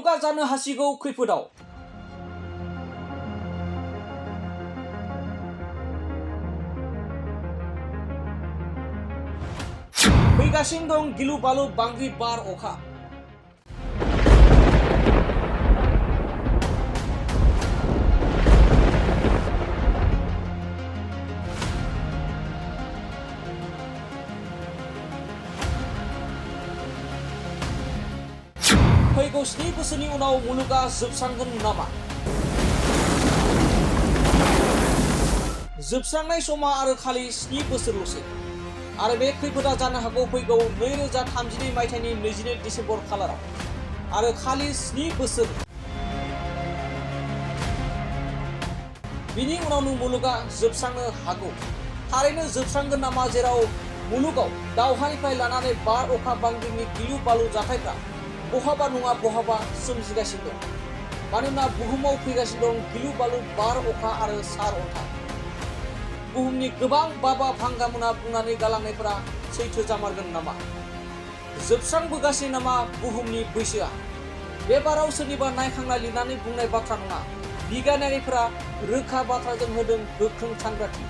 मुलुगा जानो हासिगौ खैफोदाव। फैगासिनो दं गिलु बालु बांग्रि बार अखा। फैगौ 7 बोसोरनि उनाव मुलुगा जोबस्रांगोन नामा? जोबस्रांनाय समा आरो खालि 7 बोसोरल'सै आरो बे खैफोदा जानो हागौ फैगौ 2032 मायथाइनि 22 डिसेम्बर खालाराव आरो खालि 7 बोसोर। बिनि उनावनो मुलुगा जोबस्रांनो हागौ। थारैनो जोबस्रांगोन नामा, जेराव मुलुगाव दावहानिफ्राय लानानै बार अखा बांग्रिनि गिलु बालु जाथायफ्रा बहाबा नङा बहाबा सोमजिगासिनो दं। मानोना बुहुमाव फैगासिनो दं गिलु बालु बार अखा आरो सार अन्थाइ। बुहुमनि गोबां बाबा भांगामोना बुंनानै गालांनायफोरा सैथो जामारगोन नामा? जोबस्रांबोगासिनो नामा बुहुमनि बैसोआ? बे बाराव सोरनिबा नायखांना लिरनानै बुंनाय बाथ्रा नङा। बिगियानारिफोरा रोखा बाथ्राजों होदों गोख्रों सांग्रांथि।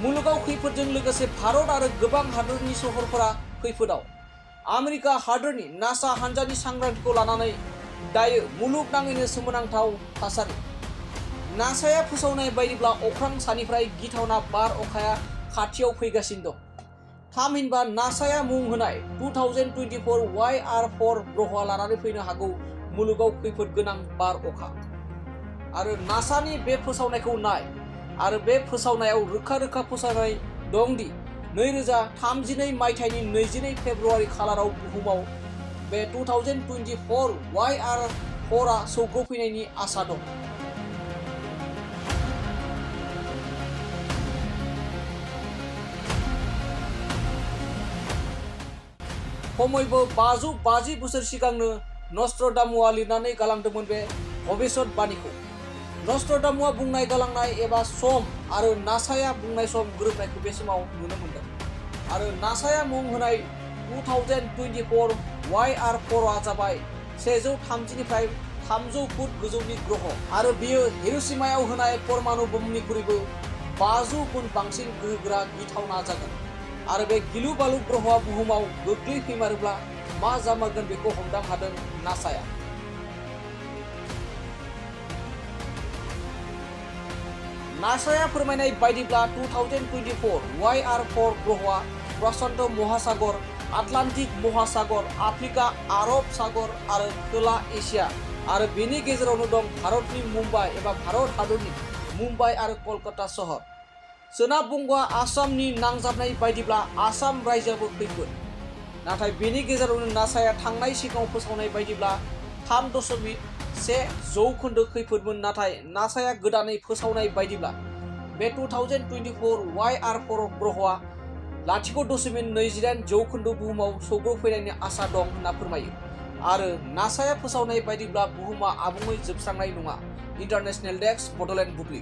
मुलुगाव खैफोदजों लोगोसे भारत आरो गोबां हादोरनि सहरफोरा खैफोदाव। आमेरिका हादोरनि नासा हान्जानि सांग्रांथिखौ लानानै दायो मुलुगनाङैनो सोमोनांथाव थासारि। नासाया फोसावनाय बायदिब्ला अख्रां सानिफ्राय गिथावना बार अखाया खाथियाव फैगासिनो दं। थामहिनबा नासाया मुं होनाय 2024 YR4 ग्रहआ लानानै फैनो हागौ मुलुगाव खैफोद गोनां बार अखा। आरो नासानि बे फोसावनायखौ नाय, आरो बे फोसावनायाव रोखा रोखा फोसावनाय दंदि 2032 मायथाइनि 22 फेब्रुआरि खालाराव बुहुमाव बे 2024 YR4 आ सौग्रावफैनायनि आसा दं। खमैबो 550 बोसोर सिगांनो नस्ट्राडामुआ लिरनानै गालांदोंमोन बे भबिष्यतबाणीखौ। नस्ट्राडामुआ बुंनाय गालांनाय एबा सम आरो नासाया बुंनाय सम गोरोबनायखौ बे समाव नुनो मोनदों। आरो नासाया मुं होनाय 2024 YR4 आ जाबाय 130 निफ्राय 300 फुट गोजौनि ग्रह आरो बेयो हिर'शिमायाव होनाय परमाणु बमनिख्रुइबो 500 गुन बांसिन गोहोगोरा गिथावना जागोन। आरो बे गिलु बालु ग्रहआ बुहुमाव गोग्लैफैमारोब्ला मा जामारगोन बेखौ हमदां हादों नासाया। नासाया फोरमायनाय बायदिब्ला 2024 YR4 ग्रहआ प्रशान्त महासागर, आटलान्टिक महासागर, आफ्रिका, आरब सागर आरो खोला एसिया आरो बेनि गेजेरावनो दं भारतनि मुम्बाइ एबा भारत हादरनि मुम्बाइ आरो कलकाता सहर। सोनाब बंग'आ आसामनि नांजाबनाय बायदिब्ला आसाम रायजोआबो खैफोद। नाथाय बेनि गेजेरावनो नासाया थांनाय सिगाङाव फोसावनाय बायदिब्ला 3.1% खैफोदमोन। नाथाय नासाया गोदानै फोसावनाय बायदिब्ला बे 2024 YR4 ग्रहआ 0.28% बुहुमाव सौग्रावफैनायनि आसा दं होनना फोरमायो। आरो नासाया फोसावनाय बायदिब्ला बुहुमा आबुङै जोबस्रांनाय नङा। इन्टारनेशनेल डेस्क, बडलेण्ड बुब्लि।